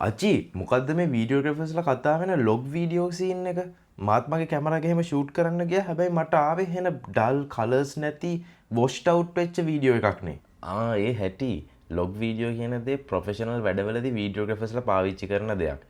අචි, මොකද්ද මේ වීඩියෝග්‍රැෆර්ස්ලා කතා වෙන ලොග් වීඩියෝ සීන් එක? මාත් මගේ කැමරා එක එහෙම ෂූට් කරන්න ගියා. හැබැයි මට ආවේ හෙන ඩල්, කලර්ස් නැති, වොෂ්ඩ් අවුට් වෙච්ච වීඩියෝ එකක් නේ. ආ, ඒ හැටි. ලොග් වීඩියෝ කියන දේ ප්‍රොෆෙෂනල් වැඩවලදී වීඩියෝග්‍රැෆර්ස්ලා පාවිච්චි කරන දෙයක්.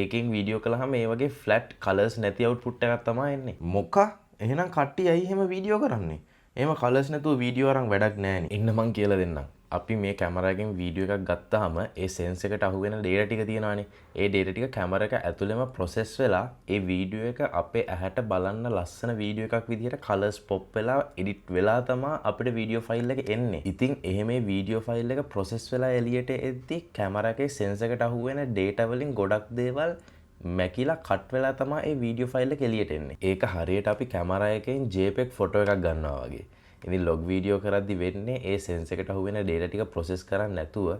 ඒකෙන් වීඩියෝ කළාම ඒ වගේ ෆ්ලැට්, කලර්ස් නැති අවුට්පුට් එකක් තමයි එන්නේ. මොකා, එහෙනම් කට්ටිය ඇයි එහෙම වීඩියෝ කරන්නේ? එහෙම කලර්ස් නැතුව වීඩියෝ අරන් වැඩක් නෑනේ. එන්න මං කියලා දෙන්නම්. අපි මේ කැමරා එකෙන් වීඩියෝ එකක් ගත්තාම ඒ සෙන්සර් එකට අහු වෙන ඩේටා ටික තියෙනවානේ. ඒ ඩේටා ටික කැමරා එක ඇතුළෙම ප්‍රොසෙස් වෙලා ඒ වීඩියෝ එක අපේ ඇහැට බලන්න ලස්සන වීඩියෝ එකක් විදිහට කලර්ස් පොප් වෙලා, එඩිට් වෙලා තමා අපිට වීඩියෝ ෆයිල් එක එන්නේ. ඉතින් එහෙම මේ වීඩියෝ ෆයිල් එක ප්‍රොසෙස් වෙලා එළියට එද්දි කැමරා එකේ සෙන්සර් එකට අහු වෙන ඩේටා වලින් ගොඩක් දේවල් මැකිලා, කට් වෙලා තමා ඒ වීඩියෝ ෆයිල් එක එළියට එන්නේ. ඒක හරියට අපි කැමරා එකෙන් JPEG photo එකක් ගන්නවා වගේ. ඉතින් ලොග් වීඩියෝ කරද්දි වෙන්නේ ඒ සෙන්සර් එකට අහු වෙන ඩේටා ටික ප්‍රොසෙස් කරන්නේ නැතුව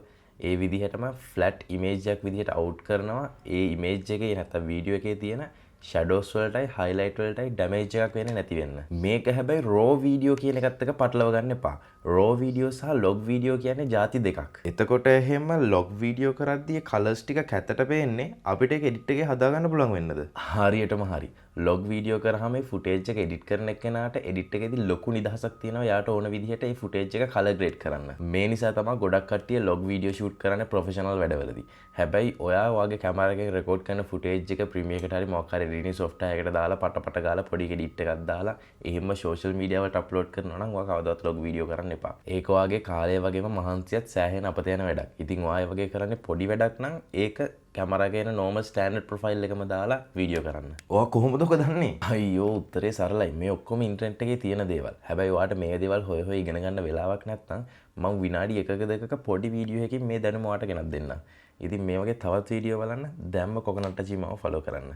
ඒ විදිහටම ෆ්ලැට් ඉමේජ් එකක් විදිහට අවුට් කරනවා. ඒ ඉමේජ් එකේ නැත්නම් වීඩියෝ එකේ තියෙන ෂැඩෝස් වලටයි හයිලයිට් වලටයි ඩැමේජ් එකක් වෙන්නේ නැති වෙන්න. මේක හැබැයි රෝ වීඩියෝ කියන එකත් එක්ක පටලව ගන්න එපා. රෝ වීඩියෝ සහ ලොග් වීඩියෝ කියන්නේ ජාති දෙකක්. එතකොට එහෙම ලොග් වීඩියෝ කරද්දී කලර්ස් ටික කැතට පේන්නේ අපිට ඒක එඩිට් එකේ හදාගන්න පුළුවන් වෙන්නද? හරියටම හරි. ලොග් වීඩියෝ කරාම මේ ෆුටේජ් එක එඩිට් කරන එක්කෙනාට එඩිට් එකේදී ලොකු නිදහසක් තියෙනවා යාට ඕන විදිහට ඒ ෆුටේජ් එක කලර් ග්‍රේඩ් කරන්න. මේ නිසා තමයි ගොඩක් කට්ටිය ලොග් වීඩියෝ ෂූට් කරන්නේ ප්‍රොෆෙෂනල් වැඩවලදී. හැබැයි ඔයා ඔයාගේ කැමරා එකෙන් රෙකෝඩ් කරන ෆුටේජ් එක ප්‍රීමියර් එකට හරි මොකක් හරි එඩිටිං සොෆ්ට්වෙයාර් එකකට දාලා, පට පට ගාලා පොඩි එඩිට් එකක් දාලා එහෙම සෝෂල් මීඩියා වලට අප්ලෝඩ් කරනවා නම් ඔයා කවදාවත් ලොග් වීඩියෝ කරන්න එපා. ඒක ඔයාගේ කාලය වගේම මහන්සියත් සෑහෙන අපත යන වැඩක්. ඉතින් ඔයා ඒ වගේ කරන්නේ පොඩි වැඩක් නම් ඒක කැමරා එකේ එන නෝමල් ස්ටෑන්ඩඩ් ප්‍රොෆයිල් එකම දාලා වීඩියෝ කරන්න. ඔයා කොහොමද ඔක දන්නේ? අයියෝ, උත්තරේ සරලයි. මේ ඔක්කොම ඉන්ටර්නෙට් එකේ තියෙන දේවල්. හැබැයි ඔයාට මේ දේවල් හොය හොය ඉගෙන ගන්න වෙලාවක් නැත්නම් මං විනාඩි 1ක 2ක පොඩි වීඩියෝ එකකින් මේ දැනුම ඔයාට ගෙනත් දෙන්නම්. ඉතින් මේ වගේ තවත් වීඩියෝ බලන්න දැම්ම කොකනට් අචී මාව ෆලෝ කරන්න.